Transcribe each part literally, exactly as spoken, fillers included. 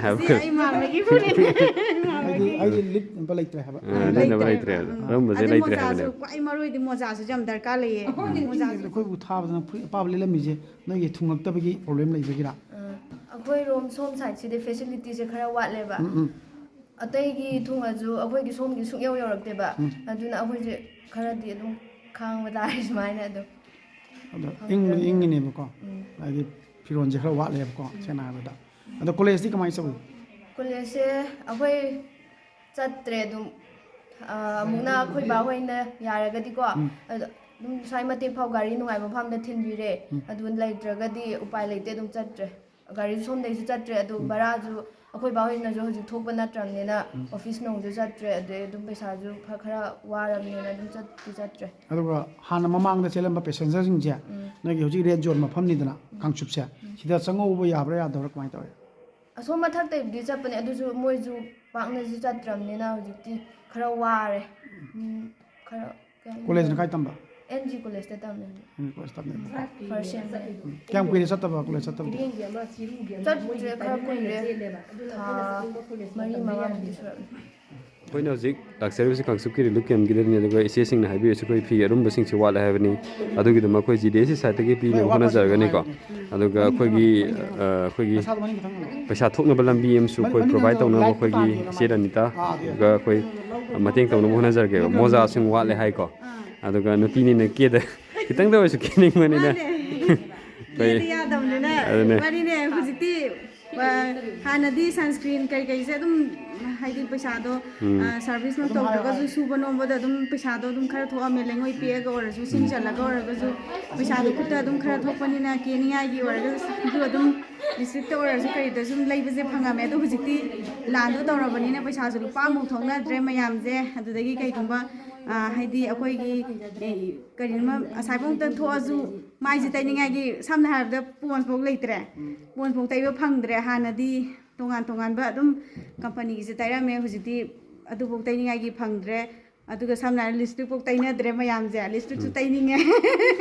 ꯍꯥꯏꯕ꯫ ꯁꯤ ꯑꯩ ꯃꯥꯟꯕꯒꯤ ꯐꯨꯔꯤꯠꯅꯦ꯫ ꯍꯥꯏꯗꯤ ꯃꯥꯟꯕꯒꯤ꯫ ꯑꯩꯗꯤ ꯂꯤꯠꯅꯕ ꯂꯩꯇ꯭ꯔꯦ ꯍꯥꯏꯕ꯫ ꯑ, ꯂꯤꯠꯅꯕ ꯂꯩꯇ꯭ꯔꯦ꯫ ꯎꯝ꯫ ꯑꯗꯨꯝꯕꯁꯦ ꯑꯗꯩ ꯂꯩꯇ꯭ꯔꯦ ꯃꯣꯖꯥꯁꯨ ꯍꯥꯏꯕꯅꯦ꯫ ꯈ꯭ꯋꯥꯏ ꯃꯔꯨ ꯑꯣꯏꯗꯤ ꯃꯣꯖꯥꯁꯨ ꯌꯥꯝ ꯗꯔꯀꯥꯔ ꯂꯩꯌꯦ꯫ ꯑꯩꯈꯣꯏꯗꯤ ꯃꯣꯖꯥꯁꯨ꯫ ꯑꯩꯈꯣꯏꯕꯨ ꯊꯥꯕꯗꯅ ꯐꯨꯔꯤꯠ ꯑꯄꯥꯕ ꯂꯤꯠꯂꯝꯃꯤꯁꯦ ꯅꯣꯏꯒꯤ ꯊꯨꯡꯉꯛꯇꯕꯒꯤ ꯄ꯭ꯔꯣꯕ꯭ꯂꯦꯝ ꯂꯩꯕꯒꯤꯔꯥ? ꯑ, ꯑꯩꯈꯣꯏꯔꯣꯝ ꯁꯣꯝ ꯁꯥꯏꯠꯁꯤꯗꯤ ꯐꯦꯁꯤꯂꯤꯇꯤꯁꯦ ꯈꯔ ꯋꯥꯠꯂꯦꯕ꯫ ꯎꯝ, ꯎꯝ꯫ ꯑꯇꯩꯒꯤ ꯊꯨꯡꯉꯁꯨ ꯑꯩꯈꯣꯏꯒꯤ ꯁꯣꯝꯒꯤ ꯁꯨꯡꯌꯧ ꯌꯧꯔꯛꯇꯦꯕ꯫ ꯎꯝ꯫ ꯑꯗꯨꯅ ꯑꯩꯈꯣꯏꯁꯦ ꯈꯔꯗꯤ ꯑꯗꯨꯝ ꯈꯥꯡꯕ ꯇꯥꯔꯦ ꯁꯨꯃꯥꯏꯅ ꯑꯗꯨꯝ꯫ ꯑꯗꯣ ꯏꯪꯕꯗꯤ ꯏꯪꯉꯤꯅꯦꯕꯀꯣ꯫ ꯎꯝ꯫ ꯍꯥꯏꯗꯤ ꯐꯤꯔꯣꯟꯁꯦ ꯈꯔ ꯋꯥꯠꯂꯦꯕꯀꯣ, ꯎꯝ꯫ ꯁꯦꯡꯅ ꯍꯥꯏꯔꯕꯗ꯫ ꯑꯗꯣ ꯀꯣꯂꯦꯖꯇꯤ ꯀꯃꯥꯏꯅ ꯇꯧꯏ? ꯀꯣꯂꯦꯖꯁꯦ ꯑꯩꯈꯣꯏ ꯆꯠꯇ꯭ꯔꯦ ꯑꯗꯨꯝ꯫ ꯑ, ꯑꯃꯨꯛꯅ ꯑꯩꯈꯣꯏ ꯕꯥ ꯍꯣꯏꯅ ꯌꯥꯔꯒꯗꯤꯀꯣ, ꯎꯝ꯫ ꯑꯗꯣ ꯑꯗꯨꯝ ꯁ꯭ꯋꯥꯏ ꯃꯇꯦꯛ ꯐꯥꯎ ꯒꯥꯔꯤ ꯅꯨꯡꯉꯥꯏꯕ ꯃꯐꯝꯗ ꯊꯤꯟꯕꯤꯔꯦ꯫ ꯎꯝ꯫ ꯑꯗꯨ ꯂꯩꯇ꯭ꯔꯒꯗꯤ ꯎꯄꯥꯏ ꯂꯩꯇꯦ, ꯑꯗꯨꯝ ꯆꯠꯇ꯭ꯔꯦ꯫ ꯒꯥꯔꯤꯁꯨ ꯁꯣꯝꯗꯩꯁꯨ ꯆꯠꯇ꯭ꯔꯦ, ꯑꯗꯨ ꯎꯝ꯫ ꯚꯔꯥꯁꯨ ꯑꯩꯈꯣꯏ ꯕꯥ ꯍꯣꯏꯅꯁꯨ ꯍꯧꯖꯤꯛ ꯊꯣꯛꯄ ꯅꯠꯇ꯭ꯔꯕꯅꯤꯅ ꯎꯝ꯫ ꯑꯣꯐꯤꯁ ꯅꯨꯡꯁꯨ ꯆꯠꯇ꯭ꯔꯦ, ꯑꯗꯩ ꯑꯗꯨꯝ ꯄꯩꯁꯥꯁꯨ ꯈ-, ꯈꯔ ꯋꯥꯔꯕꯅꯤꯅ ꯑꯗꯨꯝ ꯆꯠꯇꯤ ꯆꯠꯇ꯭ꯔꯦ꯫ ꯑꯗꯨꯒ ꯍꯥꯟꯅ ꯃꯃꯥꯡꯗ ꯆꯦꯜꯂꯝꯕ ꯄꯦꯁꯦꯟꯖꯔꯁꯤꯡꯁꯦ ꯎꯝ꯫ ꯅꯣꯏꯒꯤ ꯍꯧꯖꯤꯛ ꯔꯦꯗ ꯖꯣꯟ ꯃꯐꯝꯅꯤꯗꯅ, ꯎꯝ꯫ ꯀꯥꯡꯆꯨꯞꯁꯦ, ꯎꯝ꯫ ꯁꯤꯗ ꯆꯪꯍꯧꯕ ꯌꯥꯕ꯭ꯔꯥ ꯌꯥꯗꯕ꯭ꯔꯥ, ꯀꯃꯥꯏꯅ ꯇꯧꯋꯤ? ꯑꯁꯣꯝ ꯃꯊꯛꯇꯩꯕꯨꯗꯤ ꯆꯠꯄꯅꯦ, ꯑꯗꯨꯁꯨ ꯃꯣꯏꯁꯨ ꯄꯥꯛꯅꯁꯨ ꯆꯠꯇ꯭ꯔꯕꯅꯤꯅ ꯍꯧꯖꯤꯛꯇꯤ ꯈꯔ ꯋꯥꯔꯦ꯫ ꯎꯝ, ꯈꯔ ꯀꯩ ꯍꯥꯏꯅꯤ? ꯀꯣꯂꯦꯖꯅ ꯀꯥꯏ ꯇꯝꯕ? ꯑꯦꯟ ꯖꯤ ꯀꯣꯂꯦꯖꯇ ꯇꯝꯃꯦ ꯍꯧꯖꯤꯛ꯫ ꯑꯦꯟ ꯖꯤ ꯀꯣꯂꯦꯖ ꯇꯝꯃꯦ꯫ ꯐꯥꯔꯁ ꯁꯦꯝꯅꯦ꯫ ꯎꯝ, ꯀꯌꯥꯝ ꯀꯨꯏꯔꯦ ꯆꯠꯇꯕ, ꯀꯣꯂꯦꯖ ꯆꯠꯇꯕꯗꯤ? ꯆꯠꯇ꯭ꯔꯦ, ꯈꯔ ꯀꯨꯏꯔꯦ꯫ ꯊꯥ ꯃꯔꯤ ꯃꯉꯥꯃꯨꯛꯇꯤ ꯁꯨꯔꯝꯃꯅꯤ꯫ ꯑꯩꯈꯣꯏꯅ ꯍꯧꯖꯤꯛ ꯂꯥꯛꯆꯔꯤꯕꯁꯤ ꯀꯥꯡꯆꯨꯞꯀꯤ ꯔꯤꯂꯤꯐ ꯀꯦꯝꯞꯀꯤꯗꯅꯤ, ꯑꯗꯨꯒ ꯏꯆꯦꯁꯤꯡꯅ ꯍꯥꯏꯕꯤꯔꯤꯁꯨ ꯑꯩꯈꯣꯏ ꯐꯤ ꯑꯔꯨꯝꯕꯁꯤꯡꯁꯦ ꯋꯥꯠꯂꯦ ꯍꯥꯏꯕꯅꯤ, ꯑꯗꯨꯒꯤꯗꯃꯛ ꯑꯩꯈꯣꯏ ꯖꯤ ꯗꯤ ꯑꯦꯁ ꯁꯥꯏꯠꯇꯒꯤ ꯄꯤꯅꯕ ꯍꯣꯠꯅꯖꯔꯒꯅꯤꯀꯣ꯫ ꯑꯗꯨꯒ ꯑꯩꯈꯣꯏꯒꯤ, ꯑ, ꯑꯩꯈꯣꯏꯒꯤ ꯄꯩꯁꯥ ꯊꯣꯛꯅꯕ ꯂꯝꯕꯤ ꯑꯃꯁꯨ ꯑꯩꯈꯣꯏ ꯄ꯭ꯔꯣꯚꯥꯏꯠ ꯇꯧꯅꯕ ꯑꯩꯈꯣꯏꯒꯤ ꯏꯆꯦ ꯔꯅꯤꯇꯥ, ꯑꯗꯨꯒ ꯑꯩꯈꯣꯏ ꯃꯇꯦꯡ ꯇꯧꯅꯕ ꯍꯣꯠꯅꯖꯔꯒꯦꯕ꯫ ꯃꯣꯖꯥꯁꯤꯡ ꯋꯥꯠꯂꯦ ꯍꯥꯏꯀꯣ꯫ ꯑꯗꯨꯒ ꯅꯨꯄꯤꯅꯤꯅ ꯀꯦꯗ ꯈꯤꯇꯪꯗ ꯑꯣꯏꯔꯁꯨ ꯀꯦꯅꯤꯡꯕꯅꯤꯅ꯫ ꯃꯥꯅꯦ꯫ ꯑꯩꯈꯣꯏ ꯀꯦꯗ ꯌꯥꯗꯕꯅꯤꯅ꯫ ꯑꯗꯨꯅꯦ꯫ ꯋꯥꯔꯤꯅꯦ ꯍꯧꯖꯤꯛꯇꯤ꯫ ꯑ, ꯍꯥꯟꯅꯗꯤ sunscreen ꯀꯩ ꯀꯩꯁꯦ ꯑꯗꯨꯝ, ꯍꯥꯏꯗꯤ ꯄꯩꯁꯥꯗꯣ, ꯎꯝ꯫ ꯑ, service ꯃꯛ ꯇꯧꯗ꯭ꯔꯒꯁꯨ ꯁꯨꯕ ꯅꯣꯝꯕꯗ ꯑꯗꯨꯝ ꯄꯩꯁꯥꯗꯣ ꯑꯗꯨꯝ ꯈꯔ ꯊꯣꯛꯑꯝꯃꯦ, ꯂꯩꯉꯣꯏ ꯄꯦꯛꯑꯒ ꯑꯣꯏꯔꯁꯨ, ꯁꯤꯡ ꯎꯝ꯫ ꯆꯜꯂꯒ ꯑꯣꯏꯔꯒꯁꯨ ꯄꯩꯁꯥꯗꯣ ꯈꯨꯠꯇ ꯑꯗꯨꯝ ꯈꯔ ꯊꯣꯛꯄꯅꯤꯅ ꯀꯦꯅꯤꯡꯉꯥꯏꯒꯤ ꯑꯣꯏꯔꯒꯁꯨ ꯑꯗꯨꯝ district ꯇ ꯑꯣꯏꯔꯁꯨ ꯀꯔꯤꯗ ꯁꯨꯝ ꯂꯩꯕꯁꯦ ꯐꯪꯉꯝꯃꯦ꯫ ꯑꯗꯣ ꯍꯧꯖꯤꯛꯇꯤ ꯂꯥꯟꯗꯣ ꯇꯧꯔꯕꯅꯤꯅ ꯄꯩꯁꯥꯁꯨ ꯂꯨꯄꯥ ꯑꯃꯐꯥꯎ ꯊꯣꯛꯅꯗ꯭ꯔꯦ ꯃꯌꯥꯝꯁꯦ꯫ ꯑꯗꯨꯗꯒꯤ ꯀꯩꯒꯨꯝꯕ, ꯑ, ꯍꯥꯏꯗꯤ ꯑꯩꯈꯣꯏꯒꯤ, ꯑꯦ, ꯀꯔꯤꯅꯣꯃ ꯑꯁꯥꯏꯐꯥꯎꯇ ꯊꯣꯛꯑꯁꯨ ꯃꯥꯏꯁꯦ ꯇꯩꯅꯤꯡꯉꯥꯏꯒꯤ ꯁꯝꯅ ꯍꯥꯏꯔꯕꯗ ꯄꯣꯟꯁ ꯐꯥꯎ ꯂꯩꯇ꯭ꯔꯦ꯫ ꯎꯝ꯫ ꯄꯣꯟꯁ ꯐꯥꯎ ꯇꯩꯕ ꯐꯪꯗ꯭ꯔꯦ꯫ ꯍꯥꯟꯅꯗꯤ ꯇꯣꯉꯥꯟ ꯇꯣꯉꯥꯟꯕ ꯑꯗꯨꯝ company ꯒꯤꯁꯦ ꯇꯩꯔꯝꯃꯦ, ꯍꯧꯖꯤꯛꯇꯤ ꯑꯗꯨꯐꯥꯎ ꯇꯩꯅꯤꯡꯉꯥꯏꯒꯤ ꯐꯪꯗ꯭ꯔꯦ꯫ ꯑꯗꯨꯒ ꯁꯝꯅ ꯍꯥꯏꯔꯕꯗ ꯂꯤꯞꯁꯇꯤꯛꯐꯥꯎ ꯇꯩꯅꯗ꯭ꯔꯦ ꯃꯌꯥꯝꯁꯦ꯫ ꯂꯤꯞꯁꯇꯤꯛꯁꯨ ꯎꯝ꯫ ꯇꯩꯅꯤꯡꯉꯦ꯫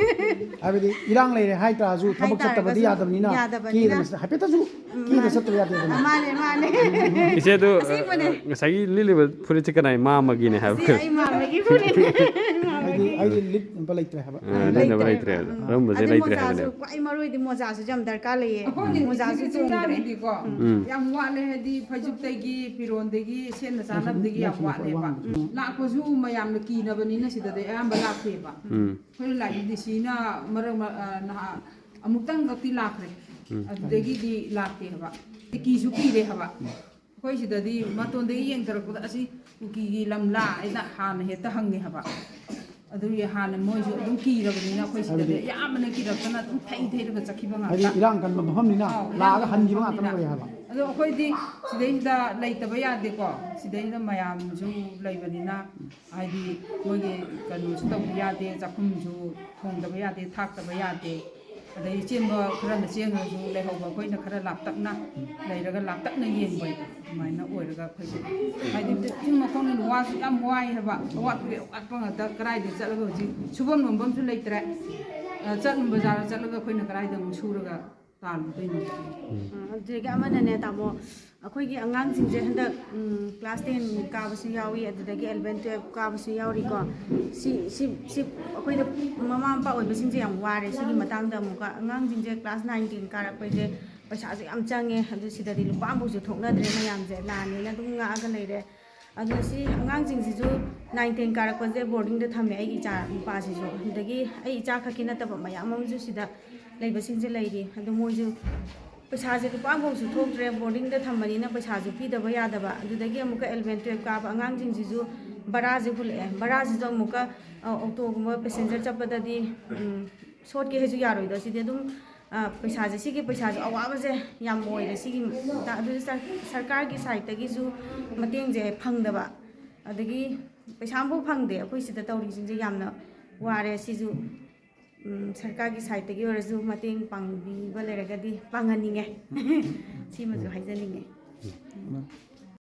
ꯍꯥꯏꯕꯗꯤ ꯏꯔꯥꯡ ꯂꯩꯔꯦ ꯍꯥꯏ ꯇꯥꯔꯁꯨ, ꯊꯕꯛ ꯆꯠꯇꯕꯗꯤ ꯍꯥꯏ ꯇꯥꯔꯒꯁꯨ ꯌꯥꯗꯕꯅꯤꯅ, ꯌꯥꯗꯕꯅꯤꯅ꯫ ꯀꯦꯗꯅ ꯆꯠ-, ꯍꯥꯏꯐꯦꯠꯇꯁꯨ ꯎꯝ, ꯀꯦꯗ ꯃꯥꯅꯦ꯫ ꯆꯠꯇꯕ ꯌꯥꯗꯦꯗꯅ꯫ ꯃꯥꯅꯦ, ꯃꯥꯅꯦ꯫ ꯏꯆꯦ ꯑꯗꯨ, ꯑꯁꯦꯡꯕꯅꯦ꯫ ꯑ, ꯉꯁꯥꯏꯒꯤ ꯂꯤꯠꯂꯤꯕ ꯐꯨꯔꯤꯠꯁꯦ ꯀꯅꯥꯏ? ꯃꯥꯃꯒꯤꯅꯦ ꯍꯥꯏꯕ? ꯑꯁꯤ ꯑꯩ ꯃꯥꯃꯒꯤ ꯐꯨꯔꯤꯠꯅꯦ꯫ ꯍꯥꯏꯗꯤ, ꯃꯥꯃꯒꯤ꯫ ꯍꯥꯏꯗꯤ ꯂꯤꯠꯅꯕ ꯂꯩꯇ꯭ꯔꯦ ꯍꯥꯏꯕ꯫ ꯑ, ꯂꯤꯠꯅꯕ ꯂꯩꯇ꯭ꯔꯦ꯫ ꯂꯩꯇ꯭ꯔꯦ꯫ ꯎꯝ꯫ ꯑꯔꯨꯝꯕꯁꯦ ꯑꯗꯩ ꯂꯩꯇ꯭ꯔꯦ ꯃꯣꯖꯥꯁꯨ ꯍꯥꯏꯕꯅꯦꯕ꯫ ꯈ꯭ꯋꯥꯏ ꯃꯔꯨ ꯑꯣꯏꯗꯤ ꯃꯣꯖꯥꯁꯨ ꯌꯥꯝ ꯗꯔꯀꯥꯔ ꯂꯩꯌꯦ꯫ ꯑꯩꯈꯣꯏꯒꯤ ꯃꯣꯖꯥꯁꯨ ꯏꯆꯤꯟ ꯇꯣꯡꯗ꯭ꯔꯦ꯫ ꯏꯅꯥꯎꯒꯤꯗꯤꯀꯣ ꯎꯝ꯫ ꯌꯥꯝ ꯋꯥꯠꯂꯦ, ꯍꯥꯏꯗꯤ ꯐꯩꯖꯨꯞꯇꯒꯤ, ꯐꯤꯔꯣꯟꯗꯒꯤ, ꯁꯦꯠꯅ ꯆꯥꯅꯕꯗꯒꯤ ꯌꯥꯝ ꯋꯥꯠꯂꯦꯕ꯫ ꯎꯝ꯫ ꯂꯥꯛꯄꯁꯨ ꯃꯌꯥꯝꯅ ꯀꯤꯅꯕꯅꯤꯅ ꯁꯤꯗꯗꯤ ꯑꯌꯥꯝꯕ ꯂꯥꯛꯇꯦꯕ꯫ ꯎꯝ꯫ ꯑꯩꯈꯣꯏ ꯂꯥꯏꯕ꯭ꯔꯦꯔꯤꯁꯤꯅ ꯃꯔꯛ ꯃ-, ꯑ, ꯅꯍꯥ-, ꯑꯃꯨꯛꯇꯪ ꯈꯛꯇꯤ ꯂꯥꯛꯈ꯭ꯔꯦ꯫ ꯎꯝ꯫ ꯑꯗꯨꯗꯒꯤꯗꯤ ꯂꯥꯛꯇꯦ ꯍꯥꯏꯕ꯫ ꯀꯤꯁꯨ ꯀꯤꯔꯦ ꯍꯥꯏꯕ꯫ ꯎꯝ꯫ ꯑꯩꯈꯣꯏ ꯁꯤꯗꯗꯤ ꯃꯇꯣꯟꯗꯒꯤ ꯌꯦꯡꯊꯔꯛꯄꯗ, "ꯑꯁꯤ ꯀꯨꯀꯤꯒꯤ ꯂꯝꯂꯥ?" ꯍꯥꯏꯅ ꯍꯥꯟꯅ ꯍꯦꯛꯇ ꯍꯪꯉꯦ ꯍꯥꯏꯕ꯫ ꯑꯗꯨꯒꯤ ꯍꯥꯟꯅ ꯃꯣꯏꯁꯨ ꯑꯗꯨꯝ ꯀꯤꯔꯕꯅꯤꯅ ꯑꯩꯈꯣꯏ ꯁꯤꯗꯗꯤ ꯍꯥꯏꯕꯗꯤ ꯑꯌꯥꯝꯕꯅ ꯀꯤꯔꯛꯇꯅ ꯑꯗꯨꯝ ꯊꯩ ꯊꯩꯔꯒ ꯆꯠꯈꯤꯕ ꯍꯥꯏꯗꯤ ꯉꯥꯛꯇ꯫ ꯏꯔꯥꯡ ꯀꯟꯕ ꯃꯐꯝꯅꯤꯅ ꯑꯥꯎ, ꯏꯔꯥꯡ ꯂꯥꯛꯑꯒ ꯀꯟꯕ ꯍꯟꯈꯤꯕ ꯉꯥꯛꯇꯅ ꯃꯐꯝꯅꯤꯅ꯫ ꯑꯣꯏꯔꯦ ꯍꯥꯏꯕ꯫ ꯑꯗꯣ ꯑꯩꯈꯣꯏꯗꯤ ꯁꯤꯗꯩꯁꯤꯗ ꯂꯩꯇꯕ ꯌꯥꯗꯦꯀꯣ꯫ ꯁꯤꯗꯩꯁꯤꯗ ꯃꯌꯥꯝꯁꯨ ꯂꯩꯕꯅꯤꯅ ꯍꯥꯏꯗꯤ ꯃꯣꯏꯒꯤ ꯀꯩꯅꯣꯁꯨ ꯇꯧꯕ ꯌꯥꯗꯦ, ꯆꯥꯛꯈꯨꯝꯁꯨ ꯊꯣꯡꯗꯕ ꯌꯥꯗꯦ, ꯊꯥꯛꯇꯕ ꯌꯥꯗꯦ꯫ ꯑꯗꯩ ꯆꯦꯟꯕ ꯈꯔꯅ ꯆꯦꯟꯈ꯭ꯔꯁꯨ ꯂꯩꯍꯧꯕ ꯑꯩꯈꯣꯏꯅ ꯈꯔ ꯂꯥꯞꯇꯛꯅ ꯂꯩꯔꯒ ꯂꯥꯞꯇꯛꯅ ꯌꯦꯡꯕ ꯑꯗꯨꯃꯥꯏꯅ ꯑꯣꯏꯔꯒ ꯑꯩꯈꯣꯏꯁꯦ ꯍꯥꯏꯗꯤ ꯆꯤꯡ ꯃꯈꯣꯡꯅꯤꯅ ꯋꯥꯁꯨ ꯌꯥꯝ ꯋꯥꯏ ꯍꯥꯏꯕ, ꯑꯋꯥꯠꯄꯒꯤ ꯑꯋꯥꯠꯄ ꯉꯥꯛꯇ꯫ ꯀꯗꯥꯏꯗ ꯆꯠꯂꯒ ꯍꯧꯖꯤꯛ ꯁꯨꯐꯝ ꯅꯣꯝꯐꯝꯁꯨ ꯂꯩꯇ꯭ꯔꯦ, ꯑ, ꯆꯠꯂꯨ ꯕꯖꯥꯔꯗ ꯆꯠꯂꯒ ꯑꯩꯈꯣꯏꯅ ꯀꯗꯥꯏꯗ ꯑꯃꯨꯛ ꯁꯨꯔꯒ ꯇꯥꯜꯂꯨꯗꯣꯏꯅꯣ? ꯎꯝ꯫ ꯑ, ꯑꯗꯨꯗꯒꯤ ꯑꯃꯅꯅꯦ ꯇꯥꯃꯣ, ꯑꯩꯈꯣꯏꯒꯤ ꯑꯉꯥꯡꯁꯤꯡꯁꯦ ꯍꯟꯗꯛ, ꯎꯝ, class ten ꯀꯥꯕꯁꯨ ꯌꯥꯎꯏ, ꯑꯗꯨꯗꯒꯤ eleven twelve ꯀꯥꯕꯁꯨ ꯌꯥꯎꯔꯤꯀꯣ꯫ ꯁꯤ, ꯁꯤ, ꯁꯤ ꯑꯩꯈꯣꯏꯗ ꯃꯃꯥ ꯃꯄꯥ ꯑꯣꯏꯕꯁꯤꯡꯁꯦ ꯌꯥꯝ ꯋꯥꯔꯦ꯫ ꯁꯤꯒꯤ ꯃꯇꯥꯡꯗ ꯑꯃꯨꯛꯀ ꯑꯉꯥꯡꯁꯤꯡꯁꯦ class nine ten ꯀꯥꯔꯛꯄꯁꯦ ꯄꯩꯁꯥꯁꯨ ꯌꯥꯝ ꯆꯪꯉꯦ, ꯑꯗꯨ ꯁꯤꯗꯗꯤ ꯂꯨꯄꯥ ꯑꯃꯐꯥꯎꯁꯨ ꯊꯣꯛꯅꯗ꯭ꯔꯦ꯫ ꯃꯌꯥꯝꯁꯦ ꯂꯥꯟꯅꯦꯅ ꯑꯗꯨꯝ ꯉꯥꯛꯑꯒ ꯂꯩꯔꯦ꯫ ꯑꯗꯣ ꯁꯤ ꯑꯉꯥꯡꯁꯤꯡꯁꯤꯁꯨ nine ten ꯀꯥꯔꯛꯄꯁꯦ boardingꯗ ꯊꯝꯃꯦ ꯑꯩꯒꯤ ꯏꯆꯥ ꯅꯨꯄꯥꯁꯤꯁꯨ꯫ ꯑꯗꯒꯤ ꯑꯩ ꯏꯆꯥ ꯈꯛꯀꯤ ꯅꯠꯇꯕ ꯃꯌꯥꯝ ꯑꯃꯁꯨ ꯁꯤꯗ ꯂꯩꯕꯁꯤꯡꯁꯦ ꯂꯩꯔꯤ꯫ ꯑꯗꯣ ꯃꯣꯏꯁꯨ ꯄꯩꯁꯥꯁꯦ ꯂꯨꯄꯥ ꯑꯃꯐꯥꯎꯁꯨ ꯊꯣꯛꯇ꯭ꯔꯦ, boardingꯗ ꯊꯝꯕꯅꯤꯅ ꯄꯩꯁꯥꯁꯨ ꯄꯤꯗꯕ ꯌꯥꯗꯕ꯫ ꯑꯗꯨꯗꯒꯤ ꯑꯃꯨꯛꯀ eleven twelve ꯀꯥꯕ ꯑꯉꯥꯡꯁꯤꯡꯁꯤꯁꯨ ꯚꯔꯥꯁꯦ ꯍꯨꯜꯂꯛꯑꯦ꯫ ꯚꯔꯥꯁꯤꯁꯨ ꯑꯃꯨꯛꯀ, ꯑ, ꯑꯣꯇꯣꯒꯨꯝꯕ passenger ꯆꯠꯄꯗꯗꯤ, ꯎꯝ, ꯁꯣꯠꯀꯦ ꯍꯥꯏꯁꯨ ꯌꯥꯔꯣꯏꯗꯣ꯫ ꯁꯤꯗꯤ ꯑꯗꯨꯝ, ꯑ, ꯄꯩꯁꯥꯁꯦ, ꯁꯤꯒꯤ ꯄꯩꯁꯥꯁꯦ ꯑꯋꯥꯕꯁꯦ ꯌꯥꯝ ꯑꯣꯏꯔꯦ꯫ ꯁꯤꯒꯤ ꯃꯇꯥꯡ-, ꯑꯗꯨ ꯁꯔ-, ꯁꯔꯀꯥꯔꯒꯤ sideꯇꯒꯤꯁꯨ ꯃꯇꯦꯡꯁꯦ ꯐꯪꯗꯕ, ꯑꯗꯒꯤ ꯄꯩꯁꯥ ꯑꯃꯐꯥꯎ ꯐꯪꯗꯦ꯫ ꯑꯩꯈꯣꯏ ꯁꯤꯗ ꯇꯧꯔꯤꯁꯤꯡꯁꯦ ꯌꯥꯝꯅ ꯋꯥꯔꯦ꯫ ꯁꯤꯁꯨ, ꯎꯝ, ꯁꯔꯀꯥꯔꯒꯤ sideꯇꯒꯤ ꯑꯣꯏꯔꯁꯨ ꯃꯇꯦꯡ ꯄꯥꯡꯕꯤꯕ ꯂꯩꯔꯒꯗꯤ ꯄꯥꯡꯍꯟꯅꯤꯡꯉꯦ꯫ ꯁꯤꯃꯁꯨ ꯍꯥꯏꯖꯅꯤꯡꯉꯦ꯫